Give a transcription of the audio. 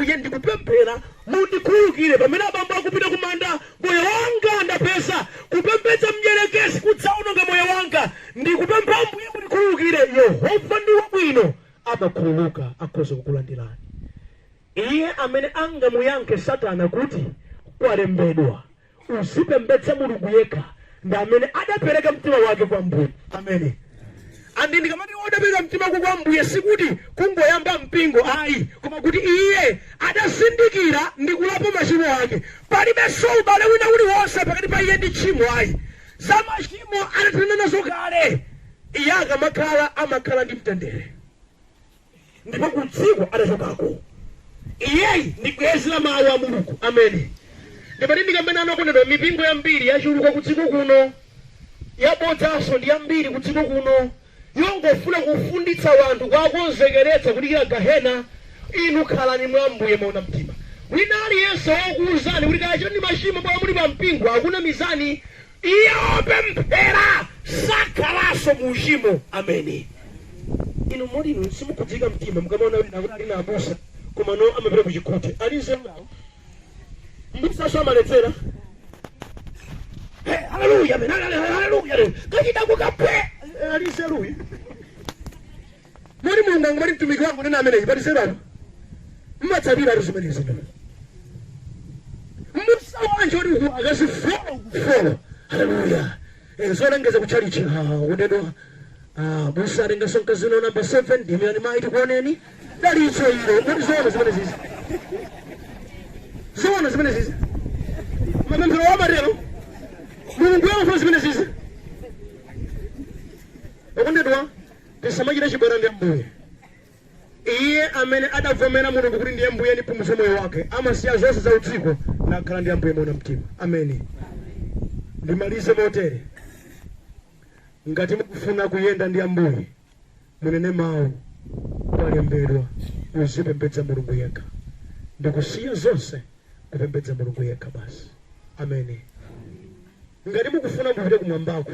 Ambuye, ndikupemphera mundikhululukire. Pamene abambo akupita kumanda, moyo wanga ndapeza kupembedza mdyerekezi kudzaononga moyo wanga. Ndikupempha Ambuye mundikhululukire. Yehova ndi wabwino, amakhululuka, akhoza kukulandirani. Iye amene angamuyankhe Satana kuti, "Kwalembedwa, uzipembedza Mulungu yekha," ndi amene adapereka mtima wake kwa Mbuye. Amene andi ndikamati odapereka mtima wake kwa Mbuye, sikuti kungoyamba mpingo ayi, koma kuti iye adazindikira ndi kulapa machimo ake. Palibenso ubale wina uliwonse pakati pa iye ndi tchimo ayi. Za machimo adathana nazo kale. Iye akamakhala, amakhala ndi mtendere, ndipo kudziko adachokako. Iyeyi ndi bwenzi la mawu a Mulungu. Amene ndimati ndikamene anakondedwa, mipingo yambiri yachuluka kudziko kuno, yabodzaso ndi yambiri kudziko kuno, yongofuna kufunditsa wanthu, kwakonzekeretsa kudikira gahena. Inu khalani mwa Ambuye moona mtima. Wina aliyense wokuwuzani kuti kachita ndi machimo bwana muli pa mpingo, akunamizani. Iye opemphera sakhalanso mu uchimo. Ameni. Inu moti inu simukhudzika mtima mukamaona wina akuti ali na abusa, koma no amapita ku chikhute, ali nzeru yawo? Mbusaso amaledzera. Hey, haleluya, amen, haleluya, kachidako kapwe, ali nzeruyi? Moti Mulungu angomati, "Mtumiki wangu nena ameneyi," pali nzeru ano? Mmatsatira ati zimenezi? Mbusa wanje oti uku akazifolo kufolo, haleluya, zolengeza kutchalichi, kundedwa busa atengenso mkazi uno namba 7, ndimirani mayi tikuoneni, dalitso ilo. Moti zoona zimene zizi? Zoona zimene zizi? Mapemphero amatero? Mulungu yamafuna zimene zizi? Okondedwa, tisamachite chibwana ndi Ambuye. Iye amene adavomera Mulungu kuti ndiye Mbuye ndi mpulumutsi moyo wake, amasiya zonse za udziko nakhala ndi Ambuye moona mtima. Ameni. Ndimalize motere: ngati mukufuna kuyenda ndi Ambuye, munene mawu, "Kwalembedwa, uzipembedza Mulungu yekha," ndikusiya zonse kupembedza Mulungu yekha basi. Ameni. Ngati mukufuna mupite kumwambako.